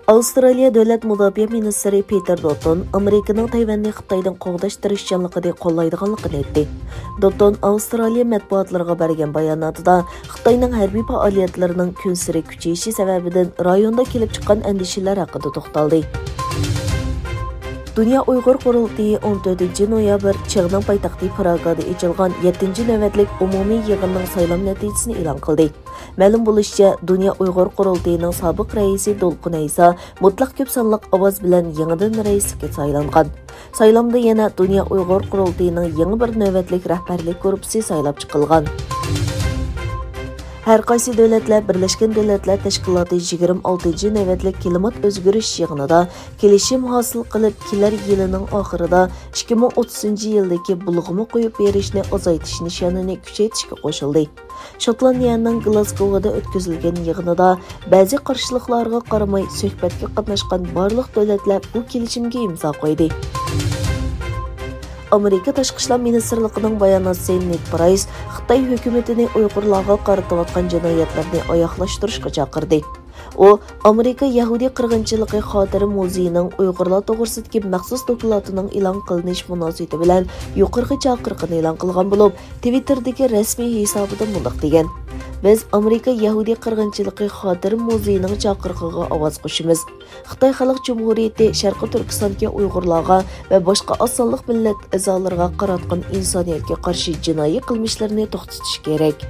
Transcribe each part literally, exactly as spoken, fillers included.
ئاۋسترالىيە دۆلەت مۇداپىئە مىنىستىرى پېتېر دوتون ئامېرىكىنىڭ تەيۋەننى خىتايدىن قوغداش تىرىشچانلىقىنى قوللايدىغانلىقىنى ئېيتتى. دوتون ئاۋسترالىيە مەتبۇئاتلىرىغا بەرگەن باياناتىدا خىتاينىڭ ھەربىي پائالىيەتلىرىنىڭ كۈنسېرى كۈچىيىشى سەۋەبىدىن رايوندا كېلىپ چىققان ئەندىشىلەر ھەققىدە توختالدى. دۇنيا ئۇيغۇر قۇرۇلتىيى ئون تۆتىنچى نويابىر چېغنىڭ پايتەختى پراگادا ئېچىلغان يەتتىنچى نۆۋەتلىك ئومۇمىي يىغىننىڭ سايلام نەتىجىسىنى ئېلان قىلدى. مەلۇم بولۇشىچە، دۇنيا ئۇيغۇر قۇرۇلتىيىنىڭ سابىق رەئىسى دولقۇن ئەيسا مۇتلەق كۆپ سانلىق ئاۋاز بىلەن يېڭىدىن رەئىسلىككە سايلانغان. سايلامدا يەنە دۇنيا ئۇيغۇر قۇرۇلتىيىنىڭ يېڭى بىر نۆۋەتلىك رەھبەرلىك گۇرۇپپىسى سايلاپ چىقىلغان. ھەر قايسى دۆلەتلەر بىرلەشكەن دۆلەتلەر تەشكىلاتى يىگىرمە ئالتىنچى نۆۋەتلىك كىلىمات ئۆزگىرىش يىغىنىدا كېلىشىم ھاسىل قىلىپ، كېلەر يىلىنىڭ ئاخىرىدا ئىككى مىڭ ئوتتۇزىنچى يىلدىكى بۇلغىما قويۇپ بېرىشنى ئازايتىش نىشانىنى كۈچەيتىشكە قوشۇلدى. شوتلاندىيەنىڭ گلاسگوۋىدا ئۆتكۈزۈلگەن يىغىنىدا بەزى قارشىلىقلارغا قارىماي سۆھبەتكە قاتناشقان بارلىق دۆلەتلەر بۇ كېلىشىمگە ئىمزا قويدى. ئامېرىكا تاشقى ئىشلار مىنىستىرلىقىنىڭ باياناتچىسى نېد پرايس خىتاي ھۆكۈمىتىنى ئۇيغۇرلارغا قارىتىۋاتقان جىنايەتلەرنى ئاياغلاشتۇرۇشقا چاقىردى. ئۇ ئامېرىكا يەھۇدىي قىرغىنچىلىقى خاتىرە مۇزېيىنىڭ ئۇيغۇرلار توغرىسىدىكى مەخسۇس دوكلاتىنىڭ ئېلان قىلىنىش مۇناسىۋىتى بىلەن يۇقىرىقى چاقىرىقىنى ئېلان قىلغان بولۇپ، تىۋىتتېردىكى رەسمىي ھېسابىدا مۇنداق دېگەن: «بىز ئامېرىكا يەھۇدىي قىرغىنچىلىقى خاتىرە مۇزېيىنىڭ چاقىرىقىغا ئاۋاز قوشىمىز. خىتاي خەلق جۇمھۇرىيىتى شەرقىي تۈركىستاندىكى ئۇيغۇرلارغا ۋە باشقا ئاز سانلىق مىللەت ئەزالىرىغا قاراتقان ئىنسانىيەتكە قارشى جىنايى قىلمىشلىرىنى توختىتىشى كېرەك.»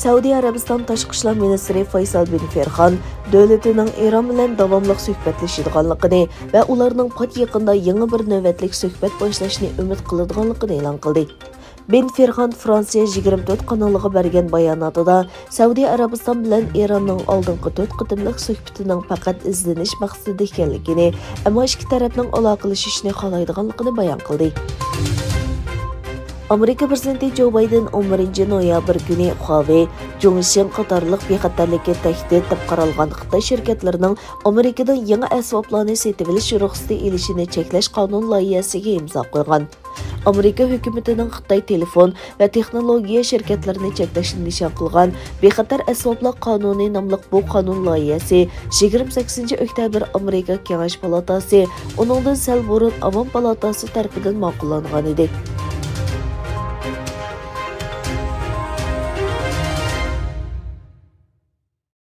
سەئۇدى ئەرەبىستان تاشقى ئىشلار مىنىستىرى فەيسال بىن فېرخان دۆلىتىنىڭ ئىران بىلەن داۋاملىق سۆھبەتلىشىدىغانلىقىنى ۋە ئۇلارنىڭ پات يېقىندا يېڭى بىر نۆۋەتلىك سۆھبەت باشلاشنى ئۈمىد قىلىدىغانلىقىنى ئېلان قىلدى. بىن فېرخان فرانسىيە يىگىرمە تۆت قانىلىغا بەرگەن باياناتىدا سەئۇدى ئەرەبىستان بىلەن ئىراننىڭ ئالدىنقى تۆت قېتىملىق سۆھبىتىنىڭ پەقەت ئىزدىنىش مەقسىتىدە ئىكەنلىكىنى، ئەمما ئىككى تەرەپنىڭ ئالاقىلىشىشنى خالايدىغانلىقىنى بايان قىلدى. ئامېرىكا پىرېزىدېنتى جو بايدېن ئون بىرىنچى نويابىر كۈنى خۇاۋېي، جۇڭشىڭ قاتارلىق بىخەتەرلىككە تەھدىت دەپ قارالغان خىتاي شىركەتلىرىنىڭ ئامېرىكىدىن يېڭى ئەسۋابلارنى سېتىۋېلىش رۇخسىتى ئېلىشىنى چەكلەش قانۇن لايىھەسىگە ئىمزا قويغان. ئامېرىكا ھۆكۈمىتىنىڭ خىتاي تېلېفون ۋە تېخنولوگىيە شىركەتلىرىنى چەكلەشنى نىشان قىلغان بىخەتەر ئەسۋابلار قانۇنى ناملىق بۇ قانۇن لايىھەسى يىگىرمە سەككىزىنچى ئۆكتەبىر ئامېرىكا كېڭەش پالاتاسى، ئۇنىڭدىن سەل بۇرۇن ئاۋام پالاتاسى تەرىپىدىن ماقۇللانغانىدى.